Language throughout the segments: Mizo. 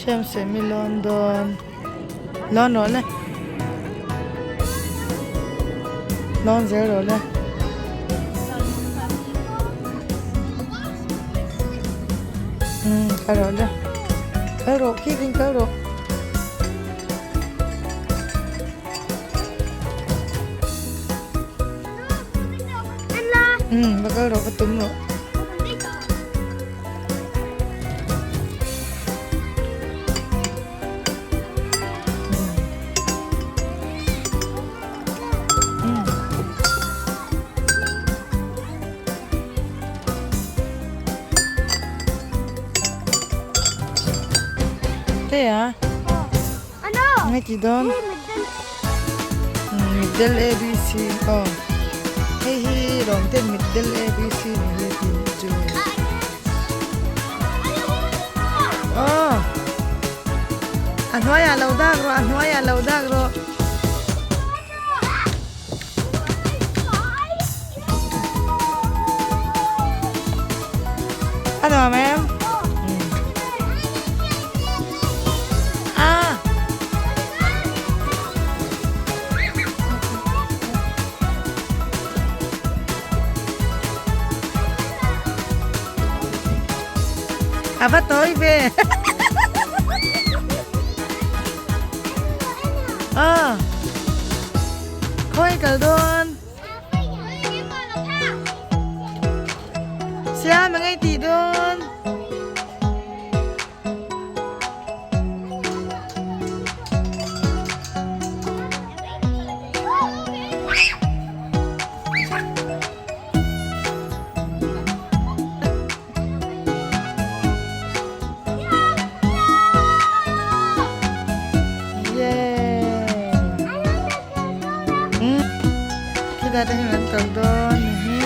Siamsiam i lawn dawn lawn rawh le lawn zel rawh le. Umm kal rawh le kal rawh khi khin kal rawh. Umm va kal rawh va tum rawh. Te a ngai ti dawn middle A B C aw hei hi lawm ten middle A B C ni hi tih chu aw a hnuaiah lo dak rawh a hnuaiah lo dak rawh. A nuam em? A. A va tawi ve. A. Khawi kal dawn. Siam a ngei tih dawn. Khilai te hian an kal dawn ni hi.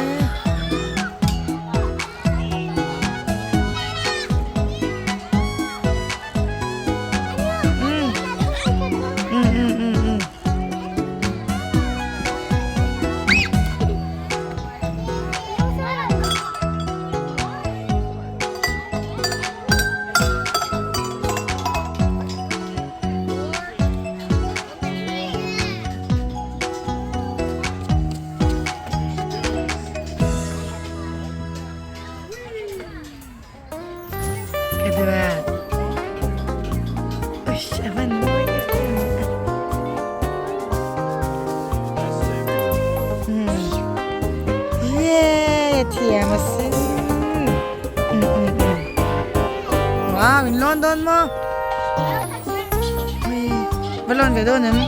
Thiam a sin wow in lawn dawn maw va lawn ve dawn em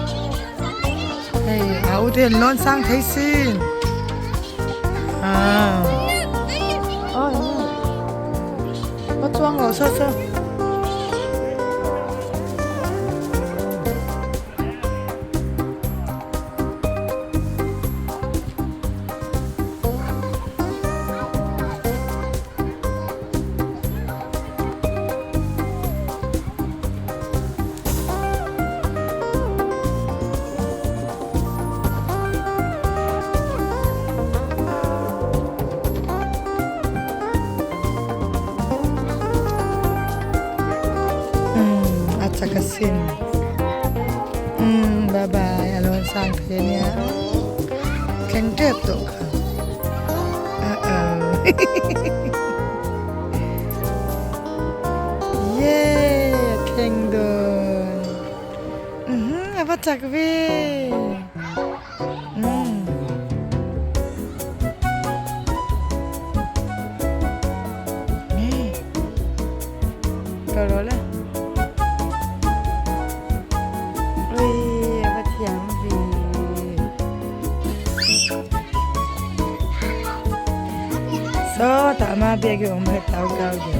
hei a u te an lawn sang thei sin ah va chuang rawh saw saw. A chak asin umm bye bye a lo sang thei ania thleng tep tawh kha uh oh yay a thleng dawn umm a va chak ve umm. Ka rawh le. Ui, a va thiam ve. Sawtah ma bag hi awm he tau kau ve.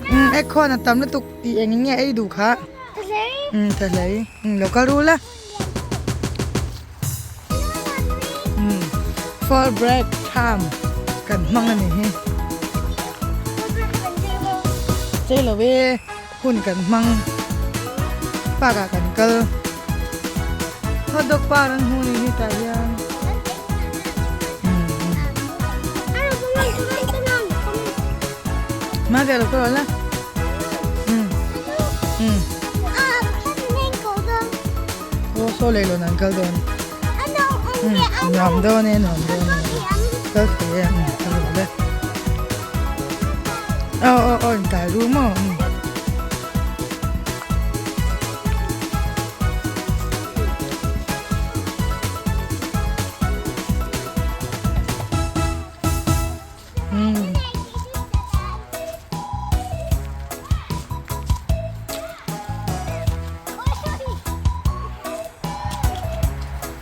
Umm egg khawn a tam lutuk tih eng in nge ei duh kha umm ta hlei umm lo kal ru la umm fall break time kan hmang a ni hi. Chei lo e hun kan hmang park ah kan kal hot dog par an hmu ni hi tah hian ma ve lo ka rawn la aw saw lei lawn an kal dawn nuam dawn e nuam dawn e kal thei e kal lo le aw aw aw inkai ru maw.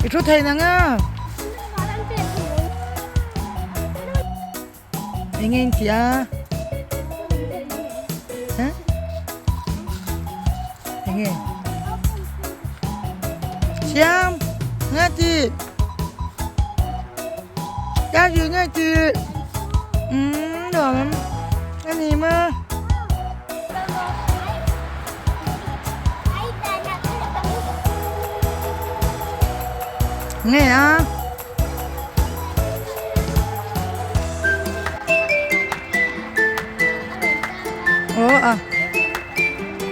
I thu thei nang a. Eng nge in tih a? Huh? Eng nge? Siam! Nga ti! Ka gì nga ti? Um, nuam a ni ma. Nge a? Aw a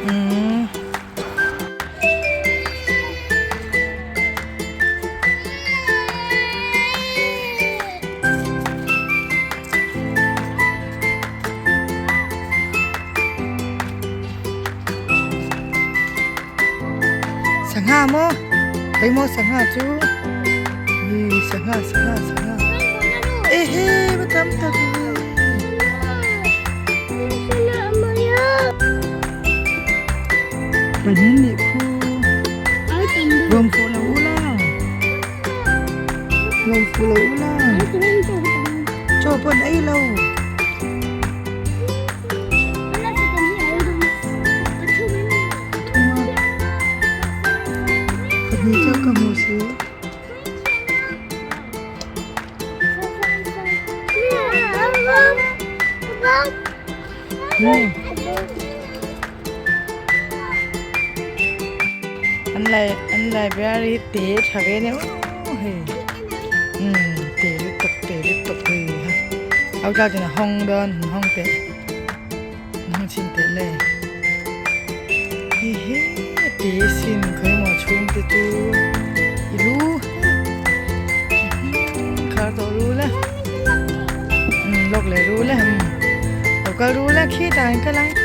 umm. Sangha maw keimah sangha chu ih sangha sangha sangha ehe va tam tak ve pahnih nih khu lawm fuh lo ula lawm fuh lo ula chaw pawn ei lo. Pahnih chauh ka hmu si. An lai an library te tha ve nia aw hei umm te lutuk te lutuk hei ha au tla chuan a hawng dawn an hawng teh. Hmang chhin teh le. Hi hi ti sin khawimaw chhung te chu i lu khar tawh ru le lawk leh ru le lo kal ru le khi tah in kal ang.